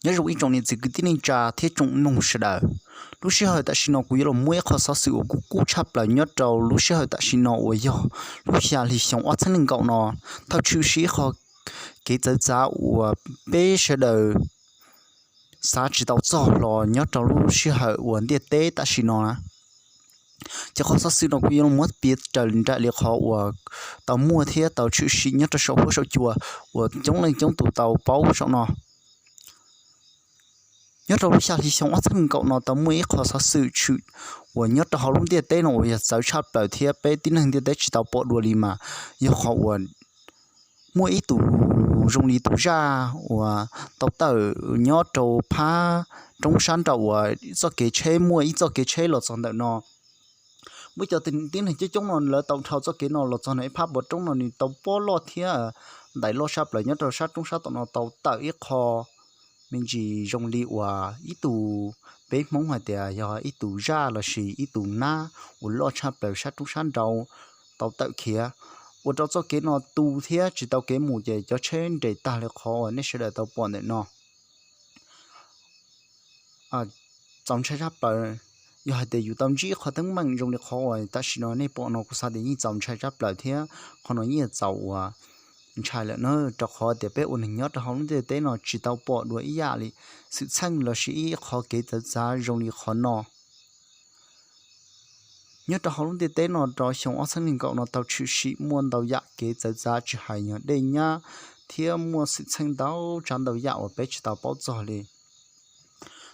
Nyob zoo ib tsoom niam txiv kwv tij neej tsa thiab tsoom mloog sawv daws. Lub sij hawm tam sim no kuv yuav los muab ib qho xov xwm uas kub kub tshaj plaws nyob rau lub sij hawm tam sim no uas yog lub xya hli xyoo ob txhiab nees nkaum no, tau tshwm sim ib qho kev txawv txav uas peb sawv daws xav tsis tau txog los nyob rau lub sij hawm uas ntiaj teb tam sim no na. Ces qhov xov xwm no kuv yuav los muab piav raws nraim li qhov uas tau muaj thiab tau tshwm sim nyob rau saum huab saum cua uas coob leej coob tus tau paub saum no. Nyob rau lub xya hli xyoo ob txhiab nees nkaum no tau muaj ib qho xov xwm tshwm uas nyob rau hauv lub ntiaj teb no uas yog txawv tshaj plaws thiab peb tib neeg ntiaj teb tsis tau pom dua li mas yog qhov uas muaj ib tus zoo li tus zaj uas tau tawm nyob rau phab roob sab nraud uas txoj kev tsheb, muaj ib txoj kev tsheb los txog ntawm no. Muaj cov tib neeg coob coob no lawv tau dhau txoj kev no los txog ntawm ib phab pov roob no nws tau pob loj thiab ntais loj tshaj plaws nyob rau sab roob sab tom no tau tawm ib qho me ntsis zoo li uas ib tus, peb Hmoob hais tias yog ib tus zaj lossis ib tus nab uas loj tshaj plaws sab roob sab nraud tau tawm khiav, ua rau txoj kev no tu thiab tsis tau kev mus ces cov tsheb nres tag li qhov uas nej sawv daws tau pom ntawm no. Txaus ntshai tshaj plaws. Yog hais tias yus tau ntsib qhov teeb meem zoo li qhov uas tam sim no nej pom no kuv xav tias yeej txaus ntshai tshaj plaws thiab qhov no yeej txaus uas ntshai lawm na, rau qhov tias peb ua neeg nyob rau hauv lub ntiaj teb no tsis tau pom dua ib yam li xwm txheej lossis ib qho kev txawv txav zoo li qhov no. Nyob rau hauv lub ntiaj teb no rau xyoo ob txhiab nees nkaum no tau tshwm sim muaj ntau yam kev txawv txav tsis hais yog dej nyab thiab muaj xwm txheej ntau tsav ntau yam uas peb tsis tau paub txog li.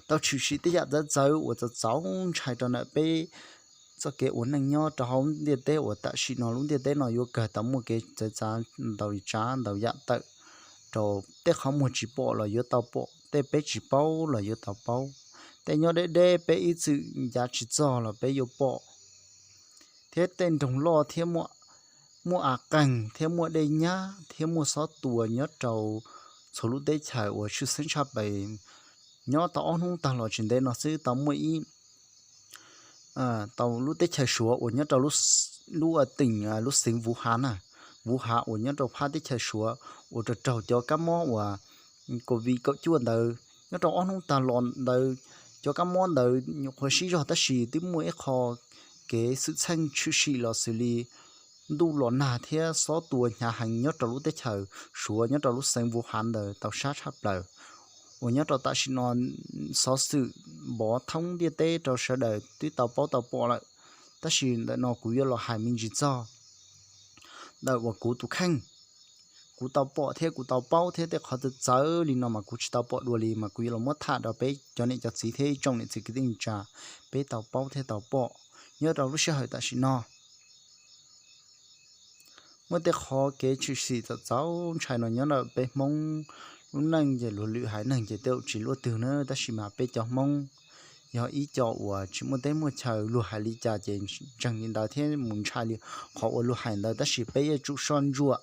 Tau tshwm sim tej yam txawv txawv uas txaus txaus ntshai rau ntawm peb txoj kev ua neej nyob rau hauv ntiaj teb uas tam sim no lub ntiaj teb no yuav kawg tau muaj kev txawv txav ntau tsav ntau yam tawm rau tej qhov muag tsis pom los yuav tau pom, tej peb tsis paub los yuav tau paub, tej nyob deb deb peb ib txwm ncav tsis txog los peb yuav pom, thiab tej nroog loj thiab muaj av qeeg thiab muaj dej nyab thiab muaj xob tua nyob rau txhua lub teb chaws uas tshwj xeeb tshaj plaws. Nyob tau ob hnub tag los tsis ntev no xwb tau muaj ib tau lub teb chaws Suav uas nyob rau lub teem lub xeev Vuv Hav na, Vuv Hav uas nyob rau phab teb chaws Suav uas raug raug cov kab mob uas COVID kaum cuaj ntawd. Nyob rau ob hnub tag los ntawd cov kab mob ntawd nyuam qhuav sib zog tab sis twb muaj ib qho kev xwm txheej tshwm sim los xws li ntuj los nag thiab xob tua hnyav heev nyob rau lub teb chaws Suav nyob rau lub xeev Vuv Hav ntawd tau sab tshaj plaws. Uas nyob rau tam sim no xov xwm npov thoob ntiaj teb rau sawv daws twb tau paub tau pom lawm, tab sis ntawm no kuv yuav los hais me ntsis txog ntawm uas kuv tus kheej, kuv tau pom thiab kuv tau paub thiab tej qhov txawv txawv li no mas kuv tsis tau pom dua li mas kuv yuav los muab tham rau peb cov niam cov txiv thiab ib tsoom niam txiv kwv tij neej tsa peb tau paub thiab tau pom nyob rau lub sij hawm tam sim no. Muaj tej qhov kev tshwm sim txaus txaus ntshai no nyob rau peb Hmoob lub neej ces luag lwm haiv neeg ces tej zaum tsis luaj twg na, tab sis mas peb cov Hmoob yog ib co uas tsis muaj teb muaj chaw, luag hais li cas ces ntseeg li ntawd thiab mus ntshai li qhov uas luag hais ntawd, tab sis peb yuav tsum soj ntsuam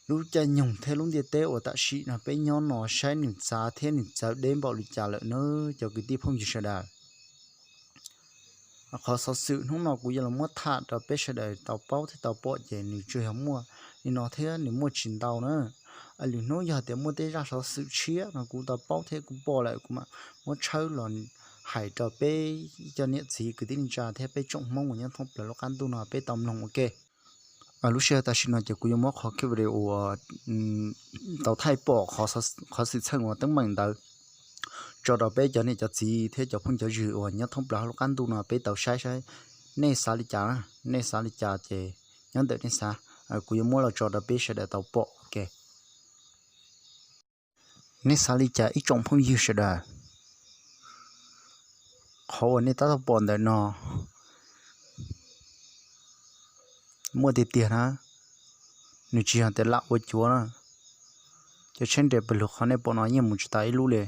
lub caij nyoog thiab lub ntiaj teb uas tam sim no peb nyob no saib nws txav thiab nws txawv deb npaum li cas lawm na cov kwv tij phooj ywg sawv daws. Qhov xov xwm hnub no kuv yuav los muab tham rau peb sawv daws tau paub thiab tau pom ces nws tsuas yog muaj li no thiab nws muaj tsis ntau na. Lwm hnub yog tias muaj tej zaj xov xwm tshiab no kuv tau paub thiab kuv pom lawm kuv mam muab tshawb los hais rau peb cov niam txiv kwv tij neej tsa thiab peb tsoom Hmoob uas nyob thoob plaws lub qab ntuj no peb tau mloog ua ke. Lub sij hawm tam sim no ces kuv yuav muab qhov video uas tau thaij pom qhov xwm txheej uas teeb meem ntawd tso rau peb cov niam cov txiv thiab cov phooj cov ywg uas nyob thoob plaws hauv lub qab ntuj no peb tau saib saib nej xav li cas, nej xav li cas ces nyob ntawm nej xav. Kuv yuav muab los tso rau peb sawv daws tau pom ua ke. Nej xav li cas ib tsoom phooj ywg sawv daws? Qhov uas nej tab tom pom ntawm no muaj tiag tiag na, nws tsis yog tias lam ua cuav na. Cov tsheb nres pawg lug qhov nej pom no yeej mus tsis tas ib lub li.